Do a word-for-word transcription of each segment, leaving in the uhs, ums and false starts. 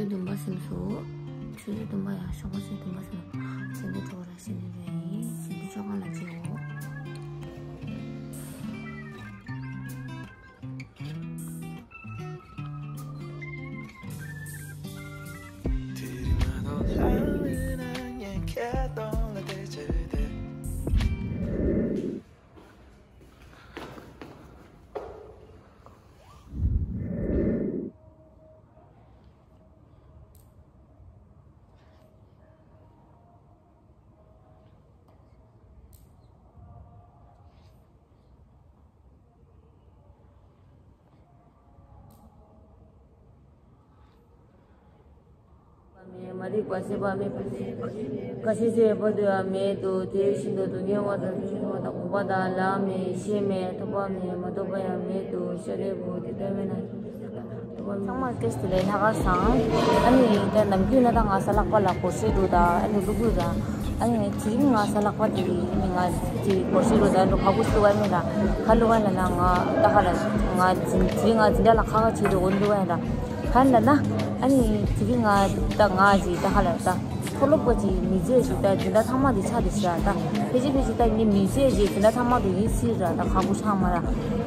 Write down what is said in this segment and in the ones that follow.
བདུན་པ་སིམ་སོ། ཆུ་ཚོད་བདུན་པ་ཡ། ཞོགས་པ་ཆུ་ཚོད་བདུན་པ་སིམ་སོ། ཟིན་དུ་འགྲོ་ར་ཟིན་དུ་རེད། ཟིན་དུ་ཆོག་གང་ལ་བྱེད་འོ། མ་རིག་པ་ཤེས་པ་མེད་པ། ཁ་ཤས་ཤེས་པ་དུ་ཡང་མེད་དོ། དེ་བཞིན་དུ་སྡུག་བསྔལ་བ་དང་བདེ་བ་དང་འོངས་པ་དང་ལམ་མེད་ཤེས་མེད་ཐོབ་པ་མེད་མ་ཐོབ་པ་ཡང་མེད་དོ། ཤ་རེ་བོ་དེ་ལྟ་མེད་ན། ཚང་མ་བཀྲ་ཤིས་བདེ་ལེགས། ལྷག་དཀར་བཟང་། ཨ་ནི་ད་ནམ་རྒྱུན་ན་ད་ང་གཟའ་ལྷག་པ་ལ་སྒོར་གཞས་འགྲོ་ད་ཨ་ནི་གླུ་བུར་ར། ཨ་ནི་དེ་རིང་ང་གཟའ་ལྷག་པ་དེ་རིང་ཨ་ནི་ང་དེ་སྒོར་གཞས་འགྲོ་ད་འགྲོ་ག་གུ་སུ་བ་མེད་ར། ག་ལུ་བ་ལ་ན་ང་ད་ཧ་ལ་ང་འཛིན་དེ་རིང་ང་འཛིན་གྲྭ་ལ་ཁ་ཁ་བྱེད་འགྲོ་འོན་ལུ་བ་ཡ་ར། ག་ལ་ན་ཨ་ནི་དེ་རིང་ང་ད་ང་ཅི་ད་ཧ་ལ་ད་མཐོ་སློབ་པ་ཅིག་མི་བྱེད་ཅིག་ད་འཛིན་གྲྭ་ཚང་མ་དེ་ཆ་དེ་ཤ་ད་ཕལ་ཆེར་ཕལ་ཆེར་ད་ངའི་མི་བྱེད་ཅིག་འཛིན་གྲྭ་ཚང་མ་དུ་ཡིན་སྲིད་ར། ད་ག་གུ་ཆགས་མ་ར།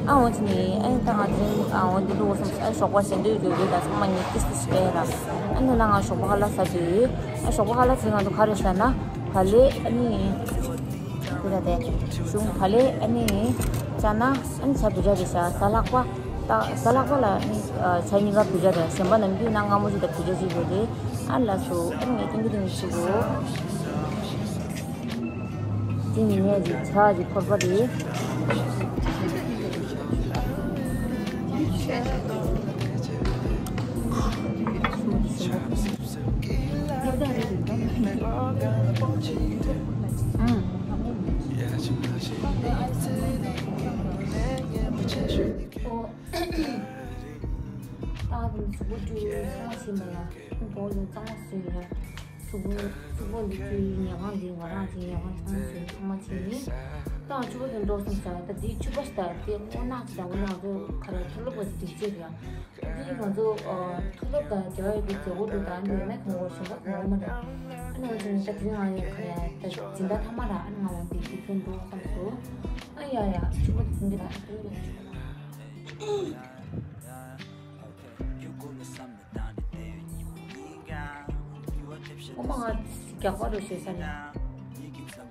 ཨ་འོ་དེ་ནི་ཨ་ནི་ད་ང་དེ་རིང་ཨ་འོ་འདི་ལུ་བསམ་ཨ་ཞོགས་པ་ཞེ་འདོད་ཡོད་ཡོད་ད་ཚང་མ་ངས་ཏིས་ཏིས་བྱས་ར། ཨ་ནི་ན་ང་ཞོགས་པ་ཧ་ལ་ས་དུས་ཨ་ཞོགས་པ་ཧ་ལ་ཚེ་ང་ཚོ་ག་རེ་ཟ་ན་ག་ལེ་ཨ་ནི་དེ་ད་དེ་གཞུང་ག་ལེ་ཨ་ནི་ཅ་ན་ཨ་ནི་ཆ་བུ་ཇ་རེ་ཤ་གཟའ་ལྷག་པ། ད་གཟའ་ལྷག་པ་ལ་ཨ་ནི་ཆ་གཉིས་ཀ་བུ་ཇ་རེ། གཞན་པ་ནམ་རྒྱུན་ན་སྔ་མོ་ཞིག་ད་བུ་ཇ་ཞིག་ཡོད་རེད། ཨ་ལ་སོ་ཨ་ནི་ངས་ཏིང་གི་ཏིང་ཞིག་གོ། ཅི་ནི་ངས་ཀྱི་ཆ་ཀྱི་ཕོར་པ་རེད། ཨ། ད་གཟུགས་པོ་བཀྲུས་ཚང་མ་བྱས་མ་ཡ། ཨ་ནི་ལོ་གཙང་མ་བཟོས་ཡ། གཟུགས་པོ་གཟུགས་པོ་འདི་བཀྲུས་ཉལ་ཁང་འདི་ང་རང་གི་ཉལ་ཁང་ཚང་མ་བཟོས་ཚང་མ་བྱས་ནི། ད་ཕྱུ་པ་དེ་འགྲོ་སོང་ཟེར། ད་འདི་ཕྱུ་པ་ཞིག་ད་དེ་སྔོ་ནག་ཅིག་དང་། འོ་ན་ང་ཚོ་ཁ་ར་མཐོ་སློབ་པ་ཅིག་སྒྲིག་ཆས་རེད་ཡ། འདི་ང་ཚོ་མཐོ་སློབ་དང་འབྲེལ་བ་ཡོད་པའི་མཛད་སྒོ་འགྲོ་དང་འདི་ཡོད་ན་གང་བོ་གཞན་པ་གང་བོ་མ་རེད། ཨ་ནི་ང་ཚོ་ནི་ད་དེ་རིང་ང་ཡང་ཁ་ར་ད་སྦྱིན་བདག་ཐ་མ་ར། ཨ་ནི་ང་འོང་དེ་དེ་ཚོ་འགྲོ་བསམ་སོང་། ཨ་ཡ་ཡ་ཕྱུ་པ་དེ་ཚོ་འདི་ལ་ཨ་ཏོ་ལ་ཕྱུ་པ་ལ། ཨོ་མ་ང་རྒྱག་པ་རུ་ཞེས་ས་ནས།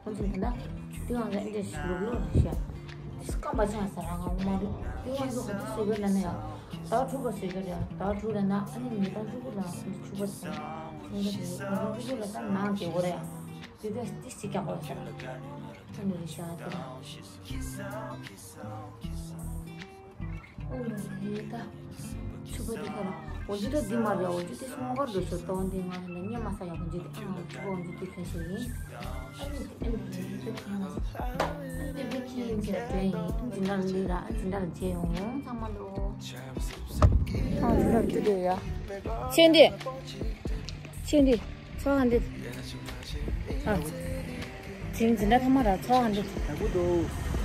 ཁོང་ཚོ་འདི་ན་དེ་ང་ཚོ་ཨེ་འདྲས་ལུག་ལུག་རེད་ཤག་དེ་སྐམ་པ་ཆགས་ས་རང་ང་ཨོ་མ་རུ་དེ་ང་ཚོ་ག་དུས་བཟོས་པ་ལ་ན་ཡ། ཟླ་བ་དྲུག་པ་བཟོས་པ་རེད། ཟླ་བ་དྲུག་ལ་ན་ཨ་ནི་ཉིས་སྟོང་བཅུ་དགུ་ལ་ཕྱུ་པ་ཟ། ཉིས་སྟོང་བཅུ་དགུ་ལ་ད་ནང་རྒྱག་གོ་རེད། དེ་ད་ཏིས་ཅིག་རྒྱག་པ་ས་ར། ཁོང་ཚོ་རེད་ཤག་དེ་ར། ཨོ་ལེ་ད། ཕྱུ་པ་འདི་ག་ར། འོ་འདི་ད་འདི་མ་རེད། འོ་འདི་དེ་སྔོ་དཀར་འདུག་ཟེར། ཏོ་འདི་ང་ལ་སྙན་མ་ས་ཡག་པོ་འདི་དེ། ཨ་ཕྱུ་པ་འོ་འདི་དེ་ཁ་ཤས་ཡིན། ཨ་ནི་ཨ་ནི་དེ་དེ་ཁ་ན་ཨ་ནི་དེ་བི་ཁྱི་ཡིན་ཟེར་དྲན་ཡིན། ཨ་ནི་འཛིན་གྲྭ་ལ་འདི་ར། ཨ་འཛིན་གྲྭ་ལ་མཇལ་ཡོང་ཡོང་ཚང་མ་ལོ། ཨ་འཛིན་གྲྭ་ལ་འདི་དེ་ཡ། ཁྱོད་འདི། ཁྱོད་འདི། ཚོགས་ཁང་འདི། ཨ། དེ་རིང་འཛིན་གྲྭ་ཐ་མ་ར། ཚོགས་ཁང་འདི། ཡག་པོ་འདུག་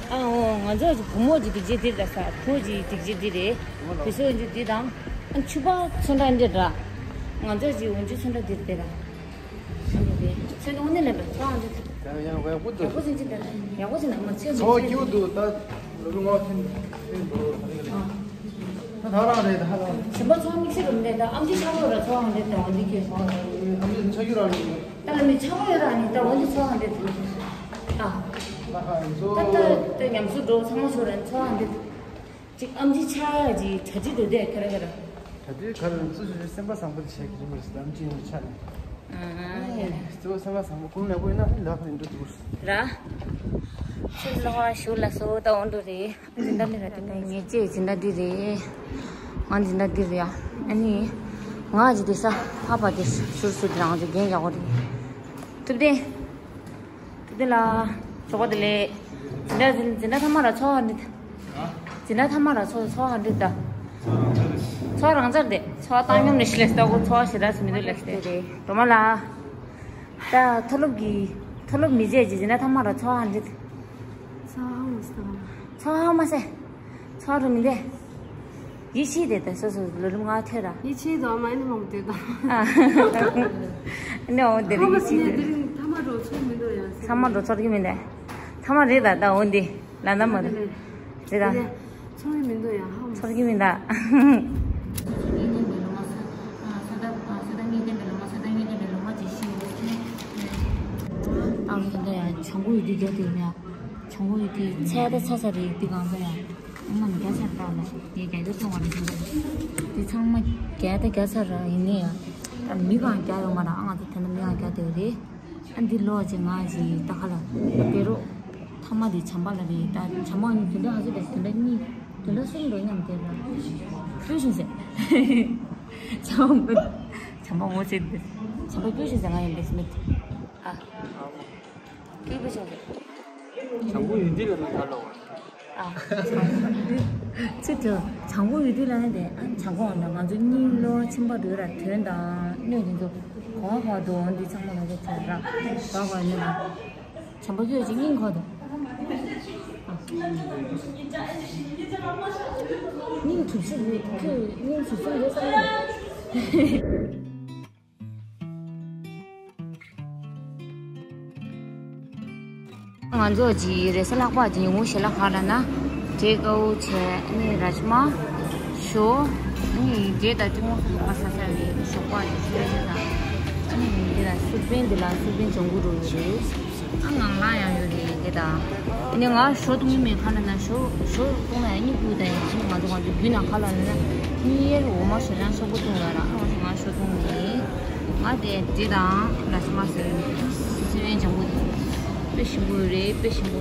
ཨ་འོ། ང་ཚོ་གི་བུ་མོ་གི་སྒྲིག་ཆས་འདི་རེད་ས། བུ་གི་སྒྲིག་ཆས་འདི་རེད། བུ་སོ་འཇུ་འདི་དང་། ཨ་ཕྱུ་པ་ཚོན་ཁྲ་འདི་ར། ང་ཚོ་གི་འོ་འཇུ་ཚོན་ཁྲ་འདི་རེད་ར། ཨ་འདི་རེད། ཚོན་འདི་འོ་ནི་ལེན་པ་ཚོགས་ཁང་འདི། ཡང་ཡང་ཡག་པོ་འདུག་ཡག་པོ་ཟིན་གྱི་འདུག་ཡག་པོ་ཟིན་འདུག་མ་ཚོན་ཚོགས་སྐྱིད་འདུག་ད་ལོ་ངོ་ཐེངས་ཐེངས་འགྲོ་ད་ད་རང་རེད་ད་ཧ་ལམ། གཞན་པ་ཚོགས་དམིགས་བསལ་རུ་མེད། ད་ཨམ་ཆི་ཆག་ལོ་ར་ཚོགས་ཧང་རེད་ད་འོ་འདི་ཁྱེད་ཚོགས། ཨམ་ཆི་ཆག་རྒྱུ་རང་རེད། ད་ལ་མི་ཆག་ལོ་ཡོད་ར་ནི་ད་འོ་འདི་ཚོགས་ཧང་རེད་ད། ད་ད་ད་ཉམས་སུ་འགྲོ་ཚང་མ་ཚོགས་ར་ཚོགས་ཧང་རེད། ཅིག་ཨམ་ཆི་ཆག་ཡ་ཅིག་གྲ་སྒྲིག་འགྲོ་དེ་ག་རེ་ག་རེ། གྲ་སྒྲིག་ག་རེ་རེད། གཙོ་ཆེ་ཆེ་སེམས་པ་བཟང་པོ་དེ་བྱས་ཀྱི་རེད་མ་རེད་ཟེར། ཨམ་ཆི་ཡིན་ཆག་ནས། ཨ་ཡ། གཙོ་བོ་སེམས་པ་བཟང་པོ་ཀུན་ནས་པོ་ཡིན་ན་ལག་ལེན་འགྲོ་འདུག་ར། ཚུར་ལོག་ཞུ་ལ་སོ་ད་འོང་འགྲོ་རེད། འཛིན་གྲྭ་འདི་ར་དེ་ངའི་ངའི་ལྕེ་འཛིན་གྲྭ་འདི་རེད། ང་འཛིན་གྲྭ་འདི་རེད་ཡ། ཨ་ནི། ང་ཅི་དེ་ས་ཧ་པ་དེ་ཟུར་ཟུར་དེ་རང་ཚོ་རྒན་ཡག་པོ་རེད། ཐུབ་བསྟན། ཐུབ་བསྟན་ལགས། ཞོགས་པ་བདེ་ལེགས། འཛིན་གྲྭ་འཛིན་འཛིན་གྲྭ་ཐ་མ་ར་ཚོགས་ཧང་རེད། འཛིན་གྲྭ་ཐ་མ་ར་ཚོགས་ཚོགས་ཧང་རེད་ད། ཚོགས་རང་འཇགས་རེད། ཚོགས་བཏང་སྙོམས་ནས་ཤི་ལས་ལྟ་གོ། ཚོགས་ཞེ་དྲག་ཞིག་མི་འདུག་ལས་ཏེ་རེད། སྒྲོལ་མ་ལགས། ད་མཐོ་སློབ་ཀྱི་མཐོ་སློབ་མི་བྱེད་ཀྱི་འཛིན་གྲྭ་ཐ་མ་ར་ཚོགས་ཧང་རེད། ཚོགས་ཧང་མ་ཟེར། ཚོགས་ཧང་མ་ཟེར། ཚོགས་རུ་མི་འདེ། ཡིད་ཆེས་དེ་ད་སོ་སོ་ལོ་རིམ་ལྔ་ཐོན་ར། ཡིད་ཆེས་དང་མ་ཡིན་མང་དེ་དང་། ཨ་ནི་འོ་དེ་རིང་ཡིད་ཆེས་དེ། དེ་རིང་ཐ་མ་འགྲོ་ཚོར་མི་འདུག་ཡང་། ཚང་མ་འགྲོ་ཚོར་གི་མི་འདུག་ཚང་མ་རེད་ད་ད་འོ་འདི་ལ་ད་མ་རེད་ད། ཚོར་གི་མི་འདུག་ཡང་ཧ་མ། ཚོར་གི་མི་འདུག་ཨང་། དེ་འདྲ་ཡང་བྱང་ཁོག་ཡོད་དུས་རྒྱག་དེ་ཡིན་ཡང་། བྱང་ཁོག་ཡོད་དུས་ཚད་ད་ཚ་ཚ་རེད་དུས་གང་ཚ་ཡང་། ཨ་མ་ནི་རྒྱ་ཆེར་བཏང་ལ་ཞིག་དེ་རྒྱ་རྒྱ་ཚོང་བ་རེད་ཟེར་བ་རེད། དེ་ཚང་མ་རྒྱ་ད་རྒྱ་ཚ་ར་ཡིན་ནི་ཡང་། ཨ་མི་གང་རྒྱ་ཡོད་མ་ར། ཨ་ང་ཚོ་དེ་འདྲ་མི་གང་རྒྱ་དེ་རེད། ཨ་འདི་ལོ་ཅིག་ང་ཅིག་ད་ཁ་ལ་དེ་རོ། ཐ་མ་དེ་བྱམས་པ་ལ་རེད་ད། བྱམས་པ་ནི་དེ་འདྲ་ཧ་ཟི་དེ་དེ་འདྲ་གཉིས་དེ་འདྲ་གསུམ་འགྲོ་མཉམ་དེ་ལ་ཁྱོད་བཞིན་ཟེར། བྱམས་པ་བྱམས་པ་ངོ་ཚེ་འདི་བྱམས་པ་ཁྱོད་བཞིན་ཟེར། ང་ཡིན་པས་མེད། ཨ་ཁྱོད་བཞིན་ཟེར། བྱང་ཁོག་ཡོད་དུས་ལ་ནི་ཁ་ལོ། ཨ། ཚིག་དེ་བྱང་ཁོག་ཡོད་དུས་ལ་ནི་དེ། ཨ་བྱང་ཁོག་ན་ང་ཚོ་སྙིང་ལོ་མཆིན་པ་འདྲ་ར་དོན་དང་སྣོད་དེ་ཚོ་གོང་བར་དུ་འོང་དུས་ཚང་མ་ང་ཚོ་དོན་ར་བ་བ་ནི་ར། བྱམས་པ་ཁྱོད་ཀྱི་སྙིང་ཁོག་དང་། ཨ། སྙིང་གྲིབ་ཤིག་ཡོད། ཁྱོད་སྙིང་གྲིབ་ཤིག་ཡོད་བསམ་གི་འདུག་ང་ཚོ་གི་རེས་གཟའ་ལྷག་པ་གི་ཉིན་གུང་ཞལ་ལག་ཁ་ལ་ན་འབྲས་དཀར་པོ་བྱས། ཨ་ནི་ར་ཇི་མ་ཞོ། ཨ་ནི་འབྲས་དང་ཀྲིན་ཀོང་སོགས་ལ་ས་ས་རེད། ཞོགས་པ་ཡོད་ཤོད་ཤོད་དང་། ཨ་ནི་འདི་ལ་སུར་པན། འདི་ལ་སུར་པན་ལྗང་གུ་རུ་རེད། ཨ་ངང་ལ་ཡང་ཡོད་རེད་འདི་དང་། ཨ་ནི་ང་ཞོ་བཏུང་གི་མེད། ཁ་ན་ན་ཞོ་ཞོ་བཏུང་ན་ཡང་གཉིད་ཁུག་དང་ཡང་། ང་ཚོ་ང་ཚོ་རྒྱུད་ན་ཁ་ལ་ན་གཉིད་ཡེར་འོ་མ་ཞོ་ལ་སོག་པོ་བཏུང་ལ་ར། ཨ་ང་ཚོ་ང་ཞོ་བཏུང་མེད། ང་དེ་འདི་དང་ར་ཇི་མ་ཟེར། སུར་པན་ལྗང་གུ་དེ་དཔེ་ཞིམ་པོ་རེད། དཔེ་ཞིམ་པོ།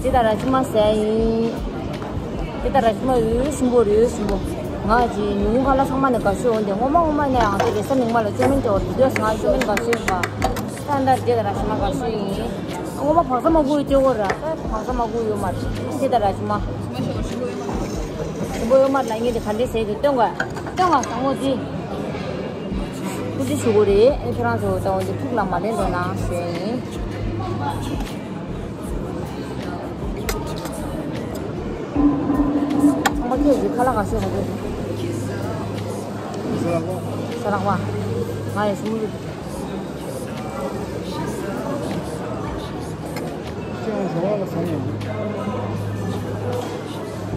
འདི་དང་ར་ཇི་མ་ཟེར་ཡིན། འདི་དང་ར་ཇི་མ་འོ་ཞིམ་པོ་རེད། འོ་ཞིམ་པོ། ང་གི་ཉུང་ཁ་ལ་ཚང་མ་ནས་དགའ་ཤོས་འོང་དེ། སྔོན་མ་སྔོན་མ་ནས་ང་ཚོ་རེས་གཟའ་མིག་དམར་ལ་ཅོ་མིན་སྟེར་བ་རེད། དུས་ང་ཅོ་མིན་དགའ་ཤོས་ཡིན་པ། ད་ལྟ་འདི་དང་ར་ཇི་མ་དགའ་ཤོས་ཡིན། སྔོན་མ་བག་ཚ་མ་ཁུག་ཡོད་སྟེར་བ་ར། ད་བག་ཚ་མ་ཁུག་ཡོད་མ་རེད། འདི་དང་ར་ཇི་མ་ཞིམ་པོ་ཡོད་མ་རེད་ལ། ངས་འདི་ག་འདྲས་ཟས་ཀྱི་སྟོན་ག་སྟོན་ག་བཟང་མོ་འདི། ཐུགས་རྗེ་ཆེ་གོ་རེད། ཨེ་ཁྱེད་རང་ཚོ་ད་འོ་འདི་ཕུགས་ལ་མ་ལེན་འགྲོ་ན་ཞུ་ཡ་ཡིན། ཚང་མ་ཁྱེད་ཀྱི་ཁ་ལག་ག་ཤོད་ག་ཤོད། ས་རག་པ། ང་ཡང་ཞུ་མི་འདུག་ཁྱེད་རང་ཞོགས་པ་ལ་ཟ་ཡོང་།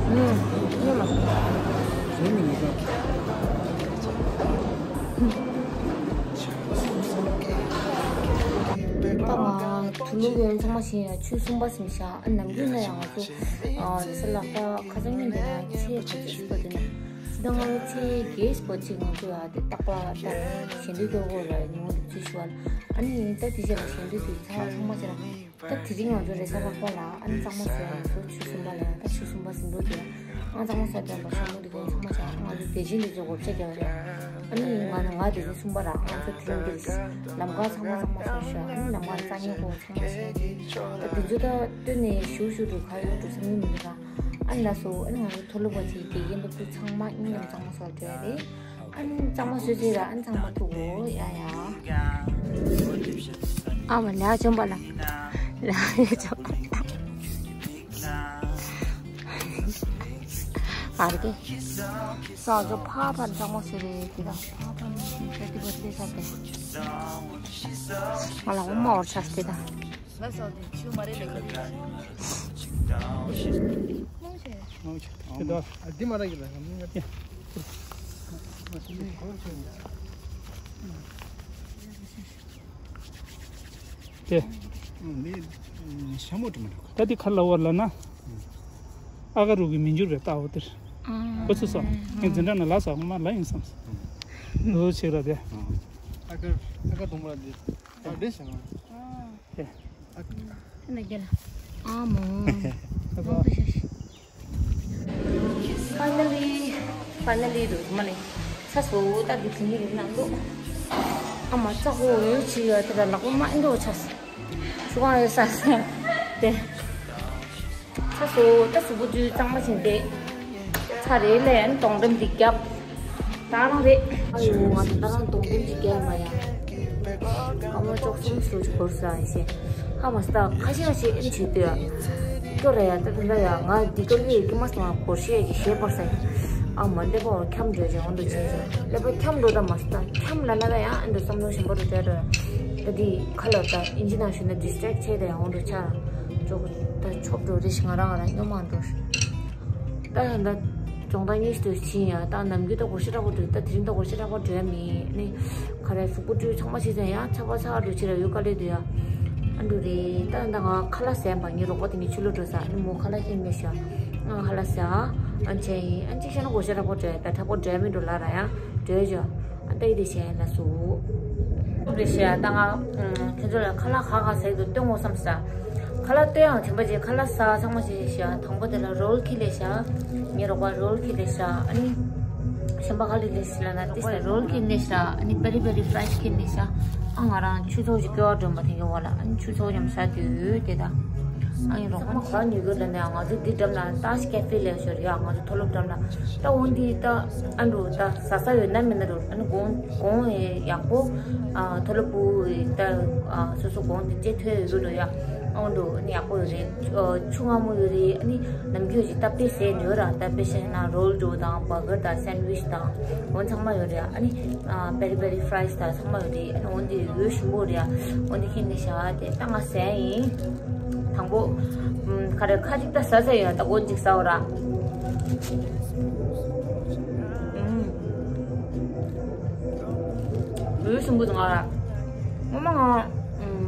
ཨུམ། ཉོས་མ་སོང་། ཟ་མི་འདུག་ད། ད་ང་དུ་ལུ་ཡོན་ཚང་མ་ཞིག་ཡང་ཆུ་གསུམ་པ་ཟིན་ཤག་ཨ་ནམ་རྒྱུན་ན་ཡང་ང་ཚོ་ཨ་རེས་གཟའ་ལྷག་པ་ཁ་སང་ཉིན་དེ་ན་ཚེས་ག་ཚོད་ཞིག་པ་དེ་ན་ད་ང་ཚེས་བརྒྱད་ཞིག་པ་ཅིག་ང་ཚོ་ཡ་དེ་རྟག་པར་ད་ཞལ་འདོན་གཏོར་དགོས་ལ་ཉིན་མོ་དེ་ཚོད་ཞུ་བ་ལ། ཨ་ནི་ད་དེ་རྗེས་ལ་ཞལ་འདོན་དེ་ཚང་ཚང་མ་ཅིག་ར། ད་དེ་རིང་ང་ཚོ་རེས་གཟའ་ལྷག་པ་ལ་ཨ་ནི་གཙང་མ་བཟོས། ང་ཚོ་ཆུ་གསུམ་པ་ལ་ཡང་ད་ཆུ་གསུམ་པ་ཟིན་འགྲོ་དེ་ཨ་གཙང་མ་བཟོས་དེ་ལ་ཞྭ་མོ་དེ་ཚོ་ཚང་མ་བྱས། ང་ཚོ་དེ་བཞིན་དེ་ཚོ་བགོ་བཤའ་རྒྱག་རེད། ཨ་ནི་ང་ནི་ང་དེ་ཚོ་གསུམ་པ་ར། ང་ཚོ་དེ་རིང་འདིར་ལམ་ཁ་ཚང་མ་ཚང་མ་བཟོས་ཤག་ཨ་ནི་ལམ་ཁ་ལ་རྩྭ་ཉལ་གོ་ཚང་མ་བྱས་ཏེ་ད་དེ་ཚོ་ད་སྟོད་ནས་ཞུ་ཞུ་འགྲོ་ག་ཡོད་འགྲོ་བསམ་གྱི་མི་འདུག་ར། ཨ་ནི་ལགས་སོ། ཨ་ནི་ང་ཚོ་མཐོ་སློབ་པ་ཚོའི་དགེ་རྒན་པ་ཚོ་ཚང་མ་སྙིང་ནས་གཙང་མ་བཟོ་བྲོས་རེད། ཨ་ནི་གཙང་མ་བཟོས་ཚེ་ར་ཨ་ནི་གཙང་མ་ཐུག་གོ་ཡ་ཡ། ཨ་མ་ལ་བྱོན་པ་ལ། ལ་བྱོན་པ་ལ། ཨ་རེ་ཀེ། སང་ཚོ་ཕ་ཕ་གཙང་མ་བཟོས་རེད་དེ་ར། ཕ་ཕ་ནི་ཤིང་ཆ་དེ་བ་དེ་ས་དེ། ང་ལ་འོ་མ་འོར་ཆ་དེ་ད། ལ་སོགས་དེ་ཆུ་མ་རེད་ལ་ཁ་ཁ་རེད། དེ་ད་འདི་མ་ར་གི་ལ་ང་མི་ང་ཏེ། དེ། འདི་ཤ་མོ་དྲི་མ་འགྲོ། ད་འདི་ཁ་ལ་བར་ལ་ན། ཨ་ག་རུ་གི་མི་འགྱུར་བའི་ལྟ་བ་དེར། ཁོ་ཚོས་སོ། ངས་འཛིན་གྲྭ་ནས་ལ་སོགས་མ་ལ་ཡིན་བསམ་སོ། འདུག་ཆེ་ར་དེ། ཨ་ག་ཨ་ག་དུང་མ་འདི། ཨ་འདྲེ་ཤ་མ། དེ། ཨ་ག་ཨ་ན་རྒྱ་ལ། ཨ་མོ། ཨ་མོ་དུ་ཤ་ཤ། Finally, finally དུ་མ་ནི་ཚ་སོ་ད་གི་དེ་ནི་ནང་དུ་ཨ་མ་ཚ་ཧོ་ཡོད་ཅི་ཡ་དེ་ལ་ལག་པ་མ་ཨིན་དོ་ཆ་སི་ཆུ་གང་ཡོད་ས་སི་དེ་ཚ་སོ་ད་སུ་བུ་དུ་གཙང་མ་ཕྱིན་ཏེ་ཚ་རེ་ལས་ཨན་གཏོང་རིམ་འདི་རྒྱབ་ད་རང་རེད། ཨ་ཡོ་ང་ད་རང་གཏོང་རིམ་འདི་རྒྱབ་མ་ཡ་ཨ་མ་ཅོག་སུམ་སུ་གོར་ས་ཨིན་ཤེ་ཧ་མ་སྟ་ཁ་ཤས་ཤས་ཨིན་ཆི་དུ་ཡ། སྐྱོ་ར་ཡ། ད་ད་ད་ཡ་ང་འདི་སྐྱོ་གི་ཡོད་ཀྱི་མ་སོང་། སྒོར་གཞས་ཀྱི་གཞས་པར་ས་ཡ། ཨ་མ་འདི་པོ་འཁྱམ་འགྲོ་ཅིག་འོང་དུ་ཅིག་ཅིག་ལེ་པ་འཁྱམ་འགྲོ་ད་མ་སོང་། ད་འཁྱམ་ལ་ན་ད་ཡ་ཨ་འདི་བསམ་བློ་ཞིམ་པོ་རུ་སྤྲད་འགྲོ་ཡ། ད་འདི་ཁ་ལ་ད་ཨིན་ཇི་ནང་ཞུ་ན་distract་བྱས་ད་ཡ་འོང་འགྲོ་ཆ་ཅོག་ད་ཆོབ་འགྲོ་རེ་ཞིག་ང་རང་ང་རང་སྙོ་མ་འགྲོ། ད་ཡང་ད་སྦྱོང་བརྡར་གཉིས་སུ་ཕྱིན་ཡ། ད་ནམ་རྒྱུན་ད་སྒོར་གཞས་དྲག་པོ་འགྲོ། ད་དེ་རིང་ད་སྒོར་གཞས་དྲག་པོ་འགྲོ་ཡ་མིན་ནི། ག་རེ་གཟུགས་པོ་བཀྲུས་ཚང་མ་བྱས་ཚར་ཡ། ཚ་བ་ཚ་བ་འགྲོ་ཕྱིར་ཡོད་དཀའ་ལས་འདུག་ཡ། ཨ་འགྲོ་རེད། ད་ད་ང་ཁ་ལག་ཟས་པ་ངའི་རོགས་པ་དེ་ངའི་ཆུ་ལོག་འགྲོ་ས་ནི་མོ་ཁ་ལག་ཤེས་མེད་ཤ། ང་ཁ་ལག་ཟས་ཨ་ཨ་ཆེ་ཡིན། ཨ་ཅིག་བཤད་ན་སྒོར་གཞས་དྲག་པོ་འགྲོ་ཡ། ད་དྲག་པོ་འགྲོ་ཡ་མིན་འགྲོ་ལ་ར་ཡ་འགྲོ་ཡ་ཅོ། ཨ་ད་ཡི་དེ་བཤད་ལ་སུ། རེད་ཤག་ད་ང་ཁྱེད་ཚོ་ལ་ཁ་ལག་ག་ག་ཟས་འདུག་སྟོན་དགོས་བསམ་ས། ཁ་ལག་སྟོན་ཡང་དྲན་པ་བྱས་ཁ་ལག་ཟ་ཚང་མ་བྱས་ཤག་དང་པོ་དེ་ལ་རོལ་ཁྱེར་ལས་ཤག་ངའི་རོགས་པ་རོལ་ཁྱེར་ལས་ཤག་ཨ་ནི་གཞན་པ་ག་ལས་ལས་ཤི་ལ་ན་ཏི་ས་རོལ་ཁྱེར་ལས་ཤག་ཨ་ནི་པེ་རི་པེ་རི་ཕ་རའི་སི་ཁྱེར་ལས་ཤག་ཨ་ང་རང་ཆུ་ཚོད་ཅིག་སྐྱོ་བ་སྒྲོན་པ་དེ་གི་འོག་ལ་ཨ་ནི་ཆུ་ཚོད་ཉམས་ས་དུས་དེ་ད་ཨ་ངའི་རོགས་པ་ཚང་མ་ག་ཉོ་གི་ལ་ནས་ང་ཚོ་འདི་འགྲམ་ལ་ཏཱ་ཤི་ཀེ་ཧྥེ་ལས་ཤོར་ཡ། ང་ཚོ་མཐོ་སློབ་འགྲམ་ལ་ད་འོན་འདི་ད་ཨ་འགྲོ་ད་ཟ་ས་ཡོད་ན་མེད་ན་འགྲོ། ཨ་ནི་གོང་གོང་ཡག་པོ། ཨ་མཐོ་སློབ་བུ་ད་ཨ་སོ་སོ་གོང་དེ་ལྕེ་ཐོན་ཡོད་འགྲོ་ཡ། ཨོང་འགྲོ་ཨ་ནི་ཡག་པོ་ཡོད་རེད། ཨ་ཆུ་མངར་མོ་ཡོད་རེད། ཨ་ནི་ནམ་རྒྱུན་ཞིག་ད་དཔེ་ཟས་ཉོ་ར། ད་དཔེ་བཤད་ན་རོལ་འགྲོ་དང་བར་གར་དང་སན་ཝིཆ་དང་འོན་ཚང་མ་ཡོད་རེད། ཨ་ནི་ཨ་པེ་རི་པེ་རི་ཕ་རའི་སི་དང་ཚང་མ་ཡོད་རེད། ཨ་ནི་འོན་དེ་འོས་ཞིམ་པོ་རེད། འོན་དེ་ཁྱེད་ནས་བཞག་དེ་ད་ང་ཟས་ཡིན། དང་པོ་ཨམ་ག་རེ་ཁ་ཅིག་ད་ཟ་ཟ་ཡོད། ད་གོན་ཅིག་ཟ་འོ་ར། ཨུམ། འོས་ཞིམ་པོ་འདུག་ང་ར། སྔོན་མ་ང་ཨུམ།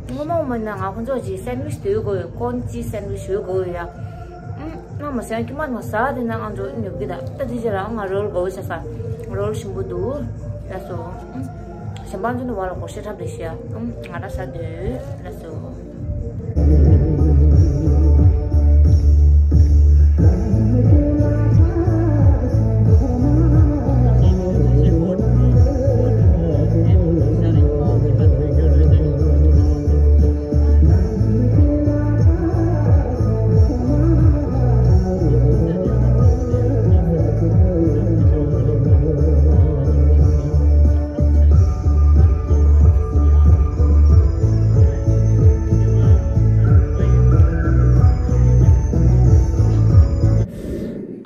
སྔོན་མ་སྔོན་མ་ན་ང་ཁོང་ཚོ་ཅིག་སན་ཝིཆ་དེ་ཡོད་དགོས་ཡོད། ཀོན་ཅི་སན་ཝིཆ་ཡོད་དགོས་ཡོད་ཡ། ཨུམ། ང་མ་ཟ་ཁྱི་མ་མ་ཟ་དེ་ན་ང་ཚོ་ཉོབ་གི་ད་ད་དེ་རྗེས་ལ་ང་རོལ་དགོས་ཡོད་ཟ་ས། རོལ་ཞིམ་པོ་འདུག་ལགས་སོ། ཨུམ། གཞན་པ་ཚོ་ནི་བ་ལ་སྒོར་གཞས་འཁྲབ་རེ་ཤི་ཡ། ཨུམ། ང་ར་ཟ་འདོད་ལགས་སོ།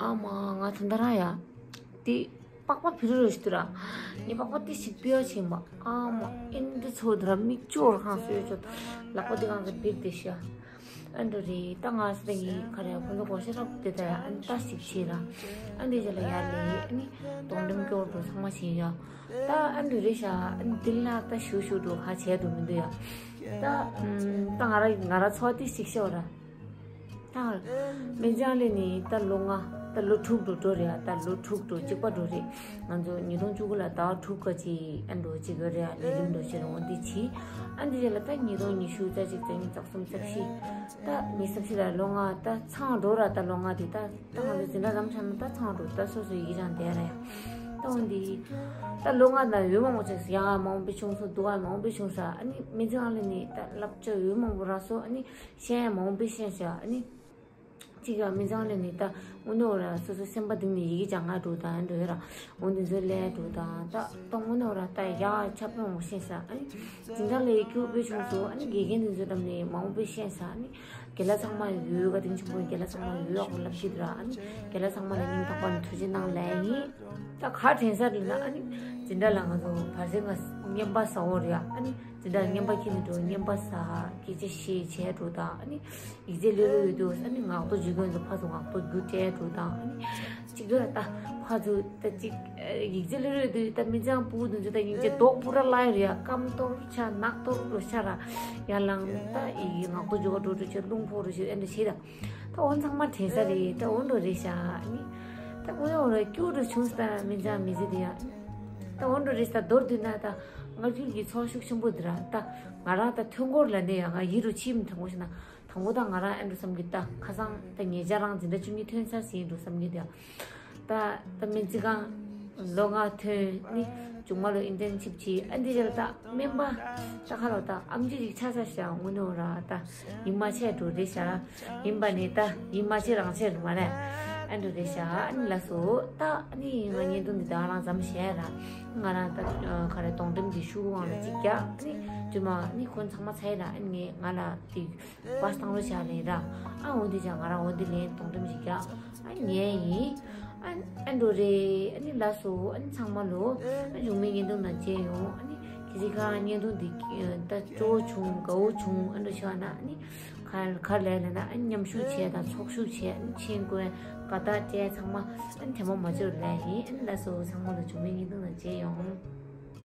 ཨ་མ་ང་ད་ལྟ་རང་ཡ། དེ་པགས་པ་ཕི་རུ་རུ་ཞིག་ཏུ་ར། ངས་པགས་པ་དེ་ཞིག་ཕི་ཡ་ཕྱིན་པ། ཨ་མ་ཨིན་དི་ཚོ་དུ་ར་མིག་ཅོར་ཁང་སོས་ཅོ། ལག་པ་དེ་གང་གི་བིར་དེ་ཤ། ཨ་འདྲ་རེད། ད་ང་སི་ད་ངའི་ཁ་རེ་ཁོང་ཚོ་སྒོར་གཞས་རབ་དེ་ད་ཡ་ཨ་ནི་ད་ཞིག་ཕྱིན་ར། ཨ་འདི་ཅ་ལ་ཡ་ལེ་ཨ་ནི་གདོང་འགྲེམས་སྐྱོར་འགྲོ་ཚང་མ་ཕྱིན་ཡ། ད་ཨ་འདྲ་རེད་ཤ། ཨ་ནི་དེ་ལ་ད་ཞུ་ཞུ་འགྲོ་ཁ་བྱས་འགྲོ་མི་འདུག་ཡ། ད་ཨམ་ད་ང་ར་ང་ར་ཚོ་དེ་ཞིག་ཤོར་ར། ད་སྨན་བྱང་ལས་ནི་ད་ལོ་ལྔ། ད་ལོ་དྲུག་འགྲོ་འགྲོ་རེད་ཨ། ད་ལོ་དྲུག་འགྲོ་གཅིག་པ་འགྲོ་རེད། ང་ཚོ་ཉིས་སྟོང་བཅུ་དགུ་ལ་ཟླ་བ་དྲུག་ག་ཅིག་ཨ་འགྲོ་གཅིག་ཡོད་རེད་ཨ། ལས་རིམ་འགྲོ་ཕྱིར་འོང་འདི་བྱིས། ཨ་འདི་རྗེས་ལ་ད་ཉིས་སྟོང་ཉི་ཤུ་རྩ་གཅིག་རྩ་གཉིས་རྩ་གསུམ་རྩ་བཞི། ད་ཉི་ཤུ་རྩ་བཞི་ལ་ལོ་ལྔ་ད་ཚང་འགྲོ་ར། ད་ལོ་ལྔ་འདི་ད་ད་ང་ཚོ་འཛིན་གྲྭ་ལམ་ཆགས་ན་ད་ཚང་འགྲོ། ད་སོ་སོ་ཡི་གེ་རང་བསྡད་ར་ཡ། ད་འོང་འདི་ད་ལོ་ལྔ་ན་འོས་མང་པོ་ཅིག་ཡག་མང་པོ་བྱུང་སོང་། སྡུག་ག་མང་པོ་བྱུང་ས། ཨ་ནི་སྨན་བྱང་ལས་ནི་ད་བསླབ་བྱ་འོས་མང་པོ་རག་སོང་། ཨ་ནི། ཤེས་ཡ་མང་པོ་ཤེས་ཤག་ཨ་ནི། གཅིག་ཡང་སྨན་བྱང་ལས་ནི་ད་དངོས་གནས་ར་སོ་སོ་སེམས་པ་གཏིང་ནས་ཡི་གེ་སྦྱང་ང་འགྲོ་དང་འགྲོ་ཡ་ར། འོ་འདི་ཚོ་ལས་འགྲོ་དང་ད་ད་དངོས་གནས་ར་ད་ཡག་ཆ་པོ་མང་པོ་ཤེས་ཤག་ཨ་ནི། འཛིན་གྲྭ་ལས་སྐྱོ་པོ་བྱུང་སོང་། ཨ་ནི་དགེ་རྒན་འདི་ཚོ་འགྲམ་ནས་མང་པོ་ཤེས་ཤག་ཨ་ནི། རྒན་ལགས་ཚང་མ་ཡོད་ག་དེང་ཕྱུག་པོ་རྒན་ལགས་ཚང་མ་ཡོད་ཡག་པོ་ལབ་ཤེས་འདུག་ར། ཨ་ནི་རྒན་ལགས་ཚང་མ་ལ་སྙིང་ཐག་པ་ནས་ཐུགས་རྗེ་གནང་ལབ་ཡིན། ད་ག་དྲན་ས་རེད་ན་ཨ་ནི་འཛིན་གྲྭ་ལ་ང་ཚོ་བར་སེང་ང་རྔན་པ་ཟ་འོ་རེད་ཨ། ཨ་ནི་འཛིན་གྲྭ་རྔན་པ་ཁྱེར་ནས་འགྲོ། རྔན་པ་ཟ། སྐད་ཆ་བཤད་བྱས་འགྲོ་དང་། ཨ་ནི་ཡིག་ཚད་ལོས་རོགས་ཡོད་དུས་ཨ་ནི་ངག་ཐོག་བརྗོད་མཁན་ཚོ་ཕར་ཚུར་ངག་ཐོག་རྒྱུགས་སྤྲད་འགྲོ་དང་། ཨ་ནི་གཅིག་ད་ཕར་ཚུར་ད་གཅིག་ཡིག་ཚད་ལོས་རོགས་ཡོད་དུས་ད་མི་ཚང་ཕྲུ་གུ་དེ་ཚོ་ད་སྙིང་རྗེ་མདོག་པོ་ར་སླ་ཡོད་རེད་ཡ། སྐམ་གཏོར་ཆ་ནག་གཏོར་འགྲོ་ཆ་ར་ཡར་ལངས། ད་ཡི་གེ་ངག་ཐོག་བརྗོད་ག་འགྲོ་འགྲོ་བྱས་རླུང་ཕོག་འགྲོ་བྱས་ཨ་འདྲ་བྱས་ད། ད་འོ་ཚང་མ་དྲན་ས་རེད། ད་འོ་འགྲོ་རེད་ཤག་ཨ་ནི། ད་དངོས་གནས་འོ་ར་སྐྱུག་རུ་བྱུང་ས་མི་འཇང་མི་ཟེར་དེ་ཡ། ད་འོ་འགྲོ་རེད་ས། མདོར་བསྡུས་ན་ད་སྔར་ཁྱོད་ཀྱི་ཚོར་ཤུགས་ཆེན་པོ་འདི་ར། ད་ང་རང་ད་ཐོན་སྐོར་ལ་ནས་ཡ་ང་ཡིད་རུ་ཆིས་མི་དང་པོ་ཞིག་ན་དང་པོ་ད་ང་རང་ཨེ་འགྲོ་བསམ་གི། ད་ཁ་སང་ད་ཉེ་ཆར་རང་འཛིན་གྲྭ་བཅུ་གཉིས་ཐོན་ཚར་ཟིན་འགྲོ་བསམ་གི་དེ་ཡ། ད་ད་སྨན་རྩིས་ཁང་ལོ་ལྔ་ཐོན་ནི་མཇུག་མ་ལོ་ཨིན་ཊརན་ཤིབ་བྱས། ཨ་འདི་རྗེས་ལ་ད་སྨན་པ་ད་ཁ་ལོ་ད་ཨམ་ཆི་ཞིག་ཆགས་ཆགས་ཤག་དངོས་གནས་འོ་ར་ད་ཡིད་མ་ཆེས་འགྲོ་རེད་ཤག་ཡིན་པ་ནི་ད་ཡིད་མ་ཆེས་རང་ཆེས་རེད་མ་རེད། ཨ་འདྲ་རེད་ཤག་ཨ་ནི་ལགས་སོ། ད་ཨ་ནི་ང་བརྙན་ཐུང་འདི་ད་རང་མཚམས་བཞག་ར། ང་རང་ད་ག་རེ་གདོང་འགྲམ་གྱི་ཤུག་དབང་ལ་གཅིག་རྒྱག་ཨ་ནི་རྗེས་མ་ཨ་ནི་ཁོང་ཚང་མ་ཚར་ར། ཨ་ནི་ངས་ང་ལ་དེ་པཱས་བཏང་རོགས་བྱ་ལེན་ར། ཨ་འོ་འདི་ཅག་ང་རང་འོ་འདི་ལེན་གདོང་འགྲམ་གཅིག་རྒྱག་ཨ་ཉན་ཡིན། ཨ་ཨ་འགྲོ་རེད། ཨ་ནི་ལགས་སོ། ཨ་ནི་ཚང་མ་ལོ། ཨ་གཞུག་མའི་བརྙན་ཐུང་ནང་མཇལ་ཡོང་། ཨ་ནི་གལ་སྲིད་ཁ་བརྙན་ཐུང་འདི་ད་སྤྲོ་བོ་བྱུང་དགའ་བོ་བྱུང་ཨ་འགྲོ་ཤོག་ན། ཨ་ནི་ག་ག་ལས་ལ་ན་ཨ་ནི་མཉམ་ཞུགས་བྱས་དང་ཚོགས་ཞུགས་བྱས། ཨ་ནི་མཆན་བཀོད་དགའ་རྟགས་སྤྲད་ཚང་མ་ཨ་ནི་དེ་མ་མ་བྱོར་ལས་ཡིན། ཨ་ནི་ལགས་སོ། ཚང་མ་ལོ་གཞུག་མའི་བརྙན་ཐུང་ནང་མཇལ་ཡོང་།